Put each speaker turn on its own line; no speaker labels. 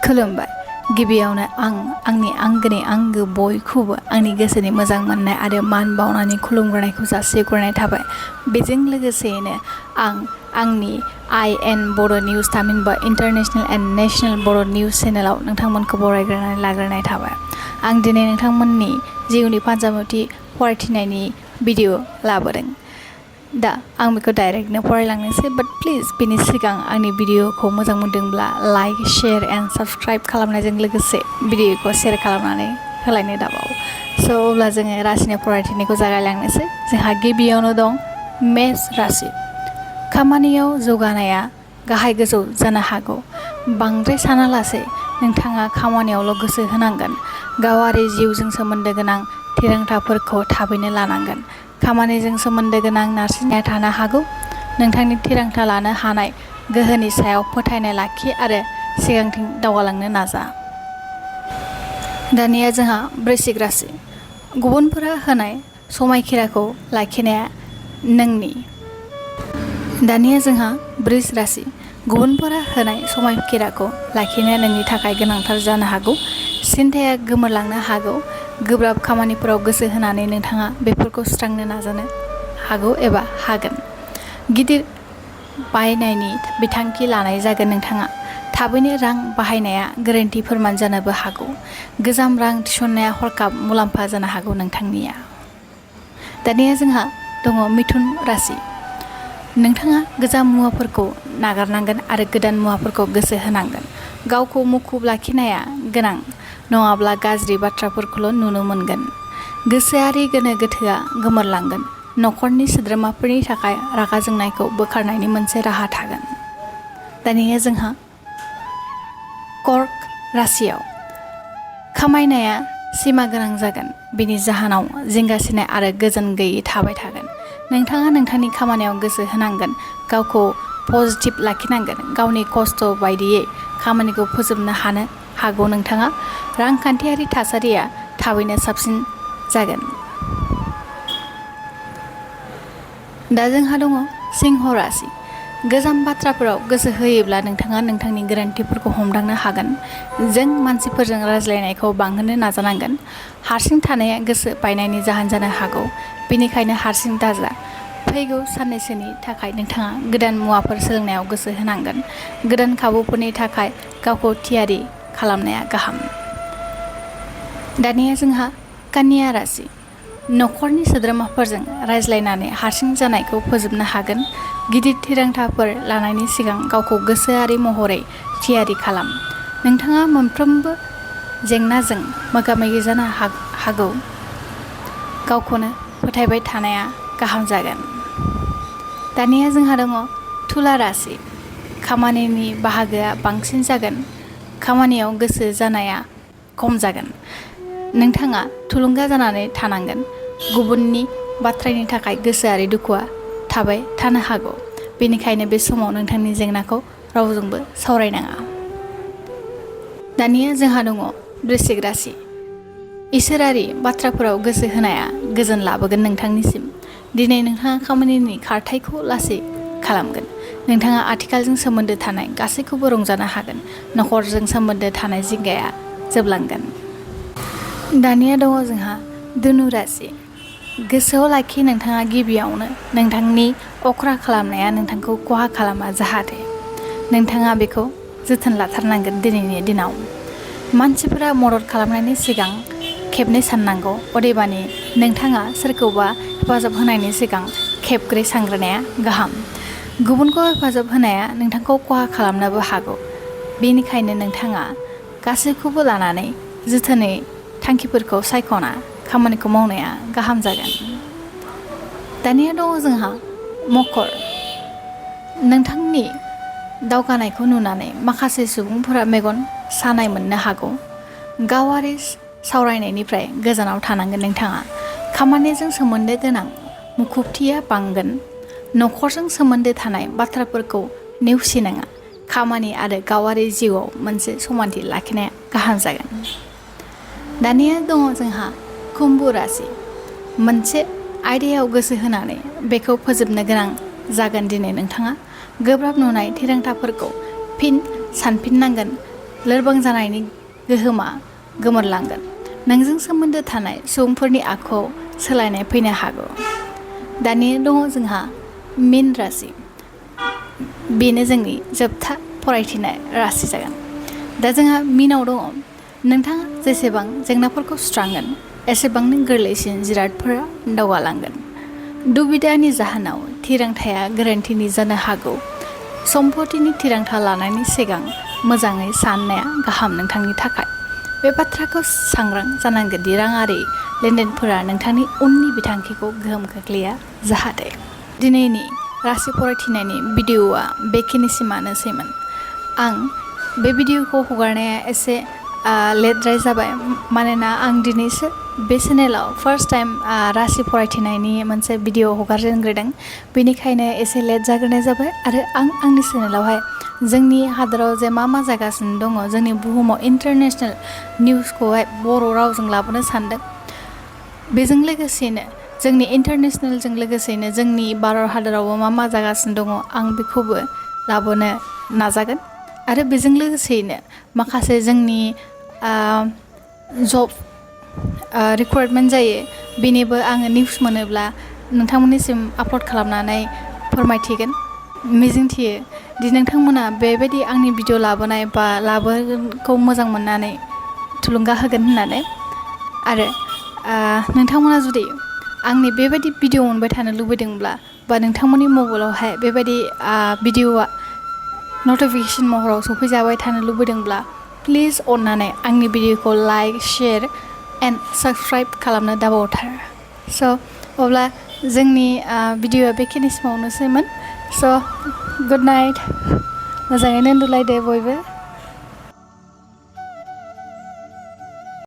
खुलुमबाय। गिबियावनो आंनि आंगोनि आंगो बयखौबो आंनि गोसोनि मोजां मोननाय आरो मान बावनानै खुलुमग्रोनायखौ जासिग्रोनाय थाबाय। बेजों लोगोसेयैनो आंनि IN बर' निउस थामहिनबा इन्टारनेशनेल एन्ड नेशनेल बर' निउस चेनेलाव नोंथांमोनखौ बरायग्रोनानै लाग्रोनाय थाबाय। आं दिनै नोंथांमोननि जिउनि फान्जामुथि फरायथिनायनि भिडिअ लाबोदों। दा आं बेखौ डाइरेक्टनो फरायलांनोसै, बाट प्लिज बेनि सिगां आंनि भिडिअखौ मोजां मोनदोंब्ला लाइक, शेयार एन्ड साबस्क्राइब खालामनायजों लोगोसे भिडिअखौ शेयार खालामनानै होलायनो दाबाव। स' अब्ला जोङो राशिनि फरायथिनायखौ जागायलांनोसै। जोंहा गिबियावनो दं मेष राशि। खामानियाव जौगानाया गाहाय गोजौ जानो हागौ। बांद्राय सानालासे नोंथाङा खामानियावल' गोसो होनांगोन। गावारि जिउजों सोमोन्दो गोनां थिरांथाफोरखौ थाबैनो लानांगोन। खामानिजों सोमोन्दो गोनां नारसिननाया थानो हागौ। नोंथांनि थिरांथा लानो हानाय गोहोनि सायाव फोथायनाय लाखि आरो सिगांथिं दावगालांनो नाजा। दानिया जोंहा वृश्चिक राशि। गुबुनफोरा होनाय समायखिराखौ लाखिनाया नोंनि। दानिया जोंहा वृष राशि। गुबुनफोरा होनाय समायखिराखौ लाखिनाया नोंनि थाखाय गोनांथार जानो हागौ। सिन्थाया गोमोरलांनो हागौ। गोब्राब खामानिफोराव गोसो होनानै नोंथाङा बेफोरखौ सुस्रांनो नाजानो हागौ एबा हागोन। गिदिर बायनायनि बिथांखि लानाय जागोन नोंथाङा। थाबैनो रां बाहायनाया गोरोन्थि फोरमान जानोबो हागौ। गोजाम रां थिसननाया हरखाब मुलाम्फा जानो हागौ नोंथांनिया। दानिया जोंहा दङ मिथुन राशि। नोंथाङा गोजाम मुवाफोरखौ नागारनांगोन आरो गोदान मुवाफोरखौ गोसो होनांगोन। गावखौ मुखुब लाखिनाया गोनां, नङाब्ला गाज्रि बाथ्राफोरखौल' नुनो मोनगोन। गोसोआरि गोनो गोथोआ गोमोरलांगोन। न'खरनि सोद्रोमाफोरनि थाखाय रागा जोंनायखौ बोखारनायनि मोनसे राहा थागोन। दानिया जोंहा कर्क राशियाव। खामायनाया सिमा गोनां जागोन। बेनि जाहोनाव जिंगासिनाय आरो गोजोन गैयै थाबाय थागोन। नोंथाङा नोंथांनि खामानियाव गोसो होनांगोन। गावखौ पजिटिभ लाखिनांगोन। गावनि खस्थ' बायदियै खामानिखौ फोजोबनो हानो हागौ नोंथाङा। रांखान्थियारि थासारिया थाबैनो साबसिन जागोन। दा जोंहा दङ सिंह राशि। गोजाम बाथ्राफोराव गोसो होयोब्ला नोंथाङा नोंथांनि गोरोन्थिफोरखौ हमदांनो हागोन। जों मानसिफोरजों रायज्लायनायखौ बांहोनो नाजानांगोन। हारसिं थानाया गोसो बायनायनि जाहोन जानो हागौ, बेनिखायनो हारसिं दाजा। फैगौ साननैसोनि थाखाय नोंथाङा गोदान मुवाफोर सोलोंनायाव गोसो होनांगोन। गोदान खाबुफोरनि थाखाय गावखौ थियारि खालामनाया गाहाम। दानिया जोंहा कन्या राशि। न'खरनि सोद्रोमाफोरजों रायज्लायनानै हारसिं जानायखौ फोजोबनो हागोन। गिदिर थिरांथाफोर लानायनि सिगां गावखौ गोसोआरि महरै थियारि खालाम। नोंथाङा मोनफ्रोमबो जेंनाजों मोगा-मोगि जानो हागौ। गावखौनो फोथायबाय थानाया गाहाम जागोन। दानिया जोंहा दङ तुला राशि। खामानिनि बाहागोआ बांसिन जागोन। खामानियाव गोसो जानाया खम जागोन। नोंथाङा थुलुंगा जानानै थानांगोन। गुबुननि बाथ्रानि थाखाय गोसोआरि दुखुआ थाबाय थानो हागौ, बेनिखायनो बे समाव नोंथांनि जेंनाखौ रावजोंबो सावरायनाङा। दानिया जोंहा दङ वृश्चिक राशि। इसोरारि बाथ्राफोराव गोसो होनाया गोजोन लाबोगोन नोंथांनिसिम। दिनै नोंथाङा खामानिनि खारथाइखौ लासै खालामगोन। नोंथाङा आथिखालजों सोमोन्दो थानाय गासैखौबो रंजानो हागोन। न'खरजों सोमोन्दो थानाय जिंगाया जोबलांगोन। दानिया दङ जोंहा धनु राशि। गोसोआव लाखि, नोंथाङा गिबियावनो नोंथांनि अख्रा खालामनाया नोंथांखौ खहा खालामा, जाहाथे नोंथाङा बेखौ जोथोन लाथारनांगोन। दिनैनि दिनाव मानसिफोरा मदद खालामनायनि सिगां खेबनै साननांगौ। अदेबानि नोंथाङा सोरखौबा हेफाजाब होनायनि सिगां खेबब्रै सानग्रोनाया गाहाम। गुबुनखौ हेफाजाब होनाया नोंथांखौ खहा खालामनोबो हागौ, बेनिखायनो नोंथाङा गासैखौबो लानानै जोथोनै थांखिफोरखौ सायख'ना खामानिखौ मावनाया गाहाम जागोन। दानिया दङ जोंहा मकर। नोंथांनि दावगानायखौ नुनानै माखासे सुबुंफोरा मेगन सानाय मोननो हागौ। गावारि सावरायनायनिफ्राय गोजानाव थानांगोन नोंथाङा। खामानिजों सोमोन्दो गोनां मुखुबथिया बांगोन। न'खरजों सोमोन्दो थानाय बाथ्राफोरखौ नेवसिनाङा। खामानि आरो गावारि जिउआव मोनसे समानथि लाखिनाया गाहाम जागोन। दानिया दङ जोंहा कुम्भ राशि। मोनसे आयदायाव गोसो होनानै बेखौ फोजोबनो गोनां जागोन। दिनै नोंथाङा गोब्राब नुनाय थिरांथाफोरखौ फिन सानफिननांगोन। लोरबां जानायनि गोहोमा गोमोरलांगोन। नोंजों सोमोन्दो थानाय सुबुंफोरनि आखुआव सोलायनाय फैनो हागौ। दानिया दङ जोंहा मीन राशि। बेनो जोंनि जोबथा फरायथिनाय राशि जागोन। दा जोंहा मीनाव दङ, नोंथाङा जेसेबां जेंनाफोरखौ सुस्रांगोन एसेबांनो गोरलैसिन जिरादफोरा दावगालांगोन। दुबिदानि जाहोनाव थिरांथाया गोरोन्थिनि जानो हागौ। सम्पतिनि थिरांथा लानायनि सिगां मोजाङै साननाया गाहाम नोंथांनि थाखाय। बे बाथ्राखौ सांग्रां जानांगोन दि राङारि लेनदेनफोरा नोंथांनि उननि बिथांखिखौ गोहोम खोख्लैया जाहाथे। दिनैनि राशि फरायथिनायनि भिडिअ'आ बेखिनिसिमानोसैमोन। आं बे भिडिअ'खौ हगारनाया एसे लेटद्राय जाबाय, मानोना आं दिनैसो बे चेनेलाव फार्स्ट टाइम राशि फरायथिनायनि मोनसे भिडिअ' हगारजेनग्रोदों। बेनिखायनो एसे लेट जाग्रोनाय जाबाय आरो आं आंनि चेनेलावहाय जोंनि हादराव जे मा जागासिनो दङ, जोंनि बुहुमाव इन्टारनेसनेल निउसखौहाय बर' रावजों लाबोनो सानदों। बेजों लोगोसेनो जोंनि इन्टारनेसनेलजों लोगोसेनो जोंनि भारत हादरावबो मा जागासिनो दङ आं बेखौबो लाबोनो नाजागोन। आरो बेजों लोगोसेयैनो माखासे जोंनि जब रिक्वायरमेन्ट जायो, बेनिबो आङो निउस मोनोब्ला नोंथांमोननिसिम आपल'ड खालामनानै फोरमायथिगोन। मिजिंथियो दि नोंथांमोना बेबायदि आंनि भिडिअ' लाबोनाय बा लाबोगोनखौ मोजां मोननानै थुलुंगा होगोन होननानै। आरो नोंथांमोना जुदि आंनि बेबायदि भिडिअ' मोनबाय थानो लुबैदोंब्ला बा नोंथांमोननि मबाइलावहाय बेबायदि भिडिअ'आ नटिफिकेसन महराव सफैजाबाय थानो लुबैदोंब्ला प्लिज अननानै आंनि भिडिअ'खौ लाइक, शेयार एन्ड साबस्क्राइब खालामनो दाबावथार। स' अब्ला जोंनि भिडिअ'आ बेखिनिसिमावनोसैमोन। स' गुड नाइट, मोजाङैनो उन्दुलायदो बयबो।